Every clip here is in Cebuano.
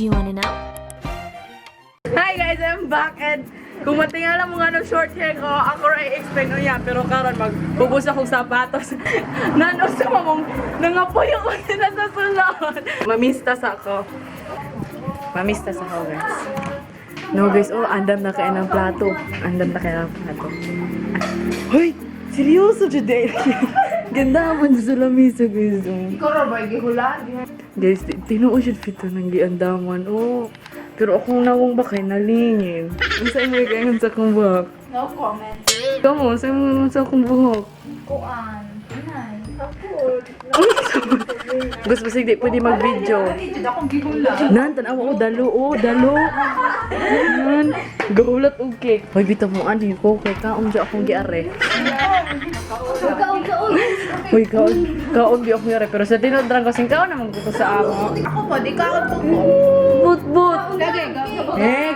Do you wanna know? Hi guys, I'm back and kung matingala mo nga ng short hair ko, ako rin explain niya, pero karon magbubus akong sapatos. Nano sa mamong nangapoy ako nila sa sulod. Mamistas ako. Mamistas ako, guys. No guys, oh, andam na kayo ng plato. Andam na kayo ng plato. Hoy! Seryoso, Jude! Ganda mo sa lamisa, guys. Oh. Ikaw ra ba gihula? Guys, tinuo siya fito ng giandaman. Oh, pero akong nawong ba kay nalingin. Unsa imo kaingon sa akong buhok? No comment. Kamo, unsa imo sa akong buhok? Kuan. Inay. Ako. Gusto basig di pwede mag-video. Jud akong gihula. Nan, tanawa ko, dalo, oh, dalo. Nan, gahulat og cake. Hoy, bitaw mo, ani ko, kay kaon di akong giare. Hoy, kaon, kaon di akong giare. Pero sa tinuod lang kasing kaon naman ko sa amo. Ako po, di kaon po ko. But, but. Lagay ka. Eh,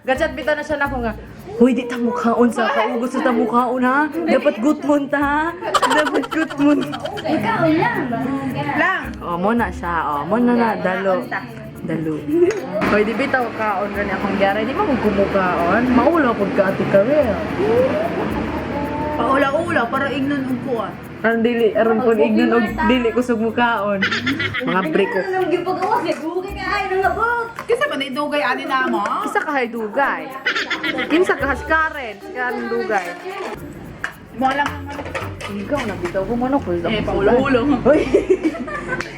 gachat bita na siya na ako nga. Hoy, di ta mukhaon sa kaugos ta mukhaon ha. Dapat gutmon ta ha. Dapat gutmon. Lang. Oh, mo na siya. Oh, mo na na dalo. Dalo. Hoy, di bitaw kaon gani akong gyara. Di man mo kumukaon. Maulaw pud ka Ate Karel. Paula-ula para ignon og kuan. Aron dili aron pud ignon og dili kusog mukaon. Mga break ko. Kasi ba na dugay ani na mo? Isa ka hay dugay. Kinsa ka has Karen, si Karen dugay. Mo lang naman. Ikaw na bitaw ko manok ko. Eh, paula-ula. Hoy.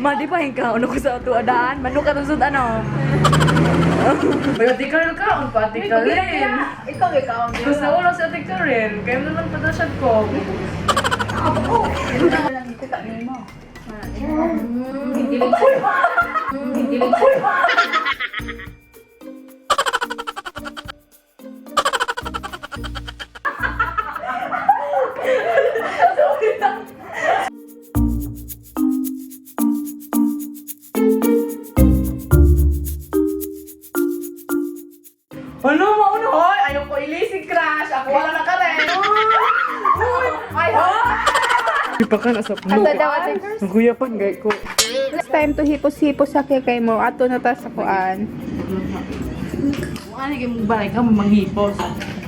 Ma, di pa hingkaon ako sa ato adaan. Manok ka sud ano. Hoy, Ate Karel kaon pa, Ate Karen. Ikaw ikaw. Gusto ko lang si Ate Karen. Kaya naman pa siya ko. Ano, mauna? Hoy, ayaw ko ilisig crush. Ako wala na Karen. Uy, ay, ha? Ipa ka na sa puno. Ata daw ate. Naguyapan, gay ko. It's time to hipos-hipos sa kay mo ato na ta sa kuan. Ano kayo mong balay ka, manghipos.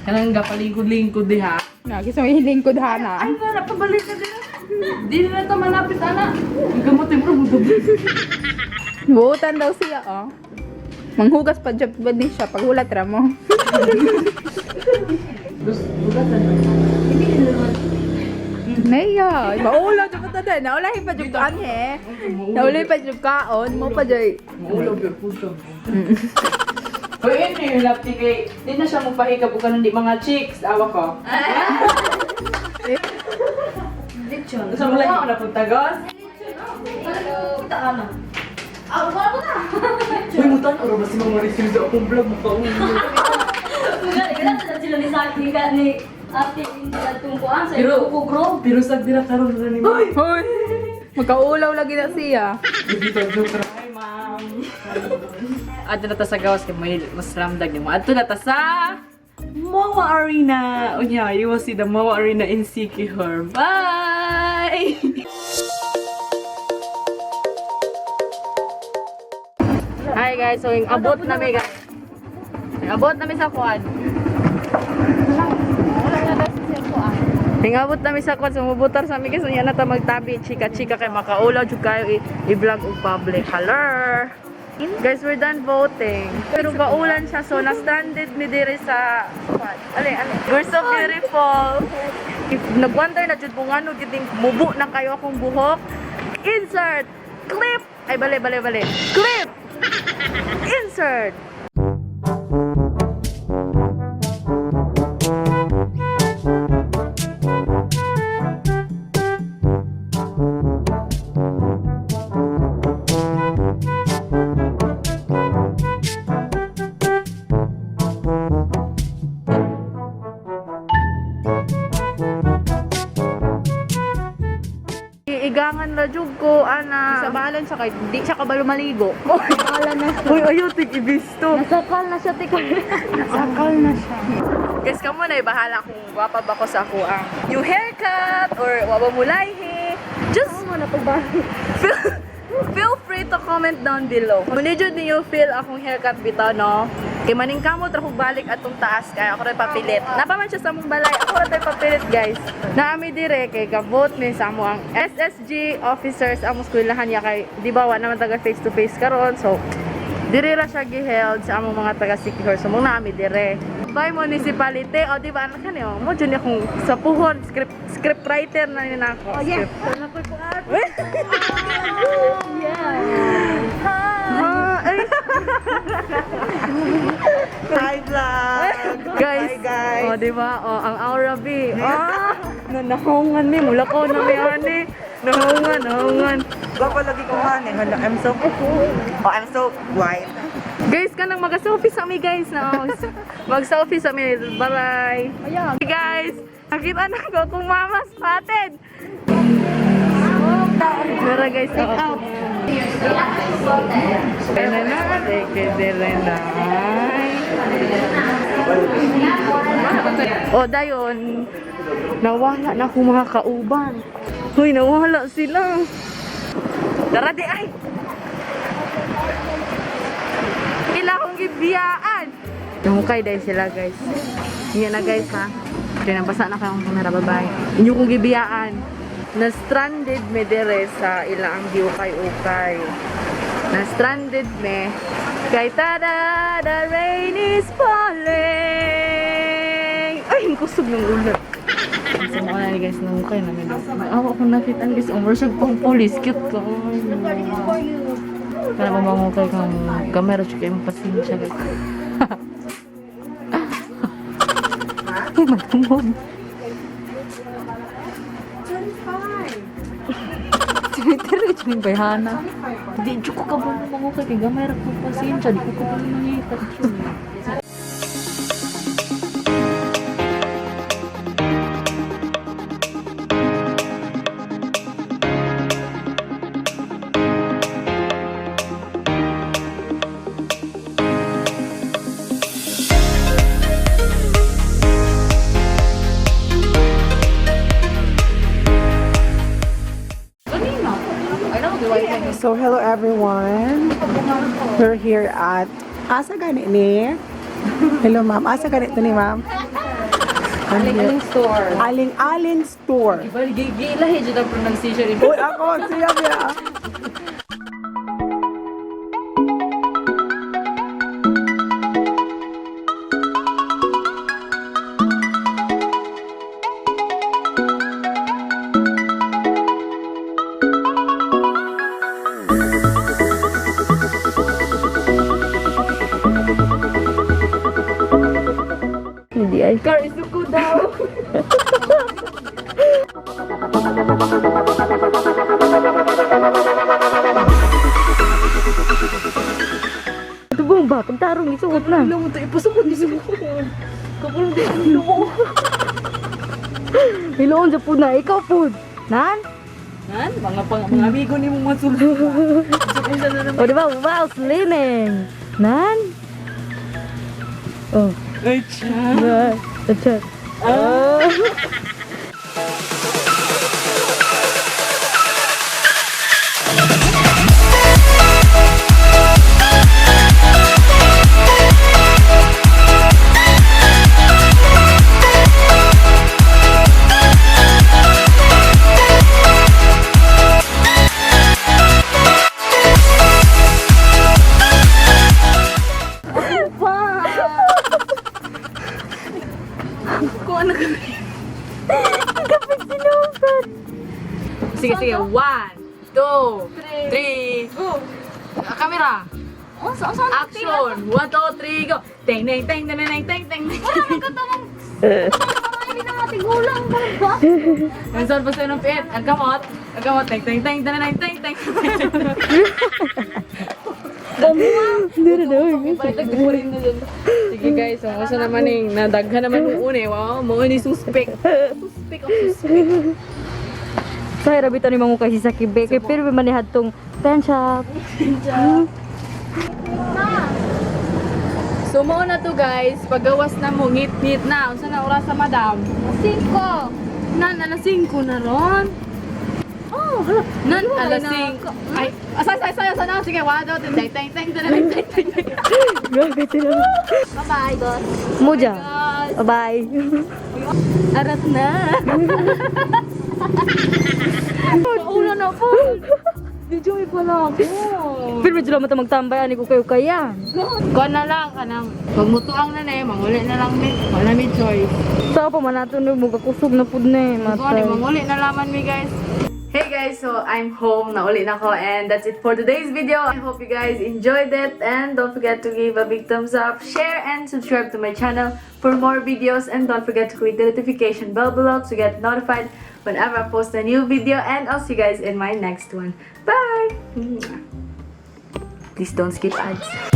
Kanang gapalingkod-lingkod di ha. Na gusto mo hilingkod hana. Ay, na, napabalik na din. Di na ito malapit, ana. Ang gamot ay bro, Buutan daw siya oh. Manghugas pa jud ba ni siya paghulat ra mo. Naya, maulaw jud pa ta Naulahi pa jud kuan he. Naulahi pa jud kaon mo pa jud. Maulaw yun, puto. Hoy, yun yung lapti kay, di na siya magpahikab o kanang di mga chicks. Awa ko. Lechon. Sa mga ako napuntagos? Uy, mutan, oro ba si Mama Maricel sa akong vlog? Mukha Pero, pero sa dira karon na ni Ma'am. Hoy. Magkaulaw lagi na siya. Dito joke ra. Hi, ma'am. Adto na ta sa gawas kay may mas ramdag nimo. Adto na ta sa MOA Arena. Unya, you will see the MOA Arena in Sikihor. Bye! Hi guys, so yung abot na mi guys. Yung abot na mi sa kuan. Yung abot na mi sa kuan, sumubutar sa mi guys, unya na ta magtabi, chika-chika kay makaulaw jud kayo i-vlog og public. Hello. Guys, we're done voting. Pero gaulan siya, so na-stranded mi dire sa Ale, ale. We're so beautiful. If nag-wonder na jud mo ngano gid ning mubo na kayo akong buhok, insert clip. Ay bale bale bale. Clip. Insert. Iigangan na jud ko ana. Sa balan siya kay di siya kabalo maligo. Uy, ayaw tig ibisto. Nasakal na siya, tika. Sakal na siya. Guys, kamo na bahala kung gwapa ba ko sa ako ang new haircut or wa ba mo layhi. Just Mo na pagbalik. feel Feel free to comment down below. Kung medyo niyo feel akong haircut bitaw, no? Kay maning kamot ra kog balik atong taas kay ako ra papilit. Napaman siya sa among balay, ako ra tay papilit, guys. Naami dire kay gabot mi sa amo ang SSG officers among eskwelahan niya kay di ba wa naman taga face to face karon. So dire ra siya giheld sa among mga taga Sikihor. So mong naami dire. By municipality, o di ba anak ka niyo? Mo jud akong sa puhon script script writer na ni nako. Oh, yeah. Ah, ay. Hi, vlog! Guys, Hi, guys! Oh, di ba? Oh, ang aura B. Ah, na nahungan mi mula ko na mi ani. Nahungan, nahungan. Gwapo lagi ko man eh. Hala, I'm so... Oh, I'm so white. Guys, kanang mag-selfie sa mi guys na. Oh. Mag-selfie sa mi. Bye-bye. Hey, guys, nakita na ko kung mama spotted. Mira guys, take out. Na na, take na. Oh, dayon. Nawala na akong mga kauban. Hoy, nawala sila. Tara di ay. Ila akong gibiyaan. Tumukay dahil sila guys. Hindi na guys ha. Kaya nabasa na kayong kamera, bye-bye. Inyo kong gibiyaan. Na-stranded me dire sa ilang giukay-ukay. Na-stranded me. Kay tada, the rain is falling. Ay, ang kusog ng ulan. So, mga na guys, nangukay namin. Awa akong nakita guys, umur siya pang police. Cute ko. Para mamangukay kang kamera, tsaka yung pasensya guys. Ay, magtungog. Tinitiri yung bayhana. Di, dyan ko kabalo mangukay kay gamay ra ko pasensya. Di ko kabalo mangita. So hello everyone. We're here at Asa gani ni? Hello ma'am. Asa gani to ni ma'am? Aling store. Aling Aling Store. Bali, gilahi dyan ang pronunciation. Uy, ako siya biya. Hindi ay. Car, isuko daw. Ito ba? Pagtarong, isuot na. Alam mo ito, ipasukot ni suko. Kapulong din ang loo. Hiloon sa po na. Ikaw po. Nan? Nan, mga pang, mga amigo ni mong matulog. Sukusan na naman. O diba? Wow, slimming. Nan? Oh. Ay, tiyan. Nan. Atsa. Oh. Kung ano ka. Sige, sige. One, two, three, go. Ah, camera. Oh, Action. One, two, three, go. Teng, teng, teng, teng, teng, teng, teng. Wala nang katamang hindi na matigulang ba? Ang saan pa ng pit? Ang kamot. Ang kamot. Teng, teng, teng, teng, teng, teng, teng. Hindi na daw. Sige guys, so usa naman ning nadaghan naman yung une. Wow, mo ni suspect. Suspect of suspect. Sa rabi ni mangukay si Sakibe. Kay pero man ni hadtong pen shop. So mo na to guys, pagawas na mo ngit-ngit na. Unsa na oras sa madam? 5. Na na 5 na ron. Hala. Nan, alas 5. Ay, asa, asa, asa, asa na. Sige, 1, 2, 3, teng, teng, teng, teng, teng, teng, teng. Grabe sila. Bye-bye, guys. Muja. Bye. Arat na. Ulo na po. Medyo may pala ako. Pero medyo lang magtambay ani ko kayo kaya. Kuha na lang, kanang magmutuang na na eh, manguli na lang mi. Wala mi choice. Sa pa man nato no mugakusog na pud na eh, Kuha ni matay. manguli na laman mi, guys. Hey guys, so I'm home na uli na ko and that's it for today's video. I hope you guys enjoyed it and don't forget to give a big thumbs up, share and subscribe to my channel for more videos and don't forget to click the notification bell below to get notified whenever I post a new video, and I'll see you guys in my next one. Bye! Please don't skip ads.